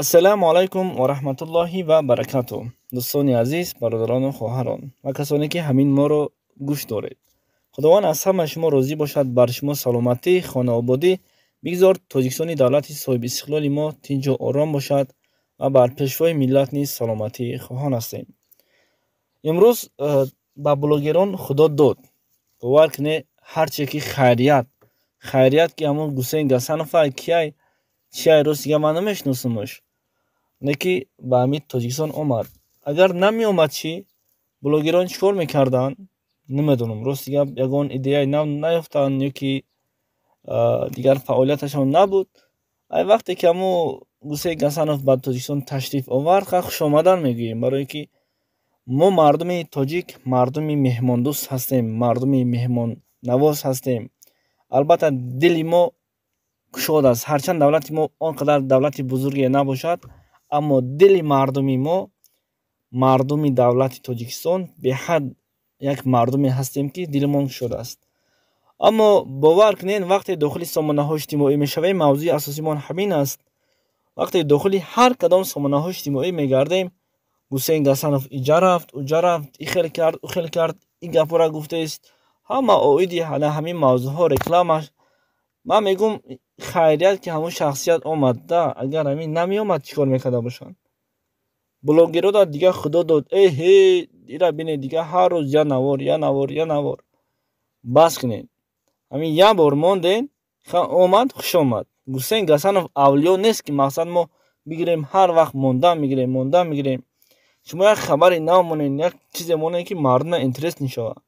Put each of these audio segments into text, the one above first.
Ассалому алайкум ва раҳматуллоҳи ва баракатуҳ. Дӯстони азиз, бародарону хоҳарон ва касоне ки ҳамин моро гӯш доред. Худованд аз ҳама шумо розӣ бошад, бар шумо саломатӣ, хонаободӣ. Бигзор Тоҷикистони давлати соҳибистиқлоли мо тинҷу ором бошад ва бар пешвои миллат низ саломатӣ хоҳон ҳастем. Имрӯз ба блогерон Худо дод. Бовар кунед, ҳарче ки хайрият, хайрият ки ҳамон Гусейн Гасанов кияй, чияй, рост дига ман намешиносумаш. Не ки ба ҳамин Тоҷикистон омад. Агар намеомад чӣ? Блогерон чӣ кор мекарданд? Намедонам. Рост дига ягон идеяи нав наёфтанд ё ки дигар фаъолияташон набуд. Ай вақте ки ҳамо Гусейн Гасанов ба Тоҷикистон ташриф овард, хушомадан мегӯем, барое ки мо мардуми тоҷик мардуми меҳмондӯст ҳастем, мардуми меҳмоннавоз ҳастем. Албатта дили мо кушод аст. Ҳарчанд давлати мо он қадар давлати бузурге набошад, аммо дили мардуми мо, мардуми давлати Тоҷикистон беҳад як мардуме ҳастем, ки дилмон кушод аст. Аммо бовар кунед, вақте дохили сомонаҳои иҷтимоӣ мешавем, мавзӯи асосимон ҳамин аст. Вақте дохили ҳар кадом сомонаҳои иҷтимоӣ мегардем, Гусейн Гасанов иҷа рафт, уҷа рафт, и хел кард, у хел кард, ин гапҳоро гуфтааст. Ҳама оиди ҳамин мавзӯъҳо рекламаш. Ман мегӯм, хайрият ки ҳамон шахсият омад, да, агар ҳамин намеомад чӣ кор мекарда бошанд? Блогерода дига Худо дод. Эҳе, ира бинед, дига ҳар рӯз я навор, я навор, я навор. Бас кунед. Ҳамин як бор мондем, омад, хуш омад. Гусейн Гасанов авлиё нест, ки мақсад мо бигирем, ҳар вақт мондан мегирем, мондан мегирем. Шумо як хабари нав монед, як чизе монед, ки мардума интерес мешавад.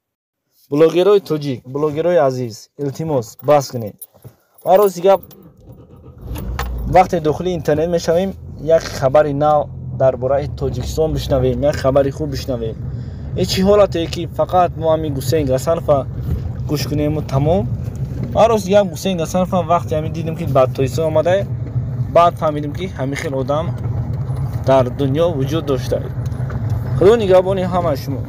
Блогерои тоҷик, блогерои азиз, илтимос, бас кунед. Ман рости гап, вақте дохили интернет мешавем, як хабари нав дар бораи Тоҷикистон бишнавем, як хабари хуб бишнавем. Ин чӣ ҳолате ки фақат мо ҳамин Гусейн Гасанова гӯш кунему тамом? Ман рости гап, Гусейн Гасанова вақте ҳамин дидем, ки ба Тоҷикистон омада, баъд фаҳмидем, ки ҳамин хел одам дар дунё вуҷуд доштааст. Худо нигаҳбони ҳамаи шумо.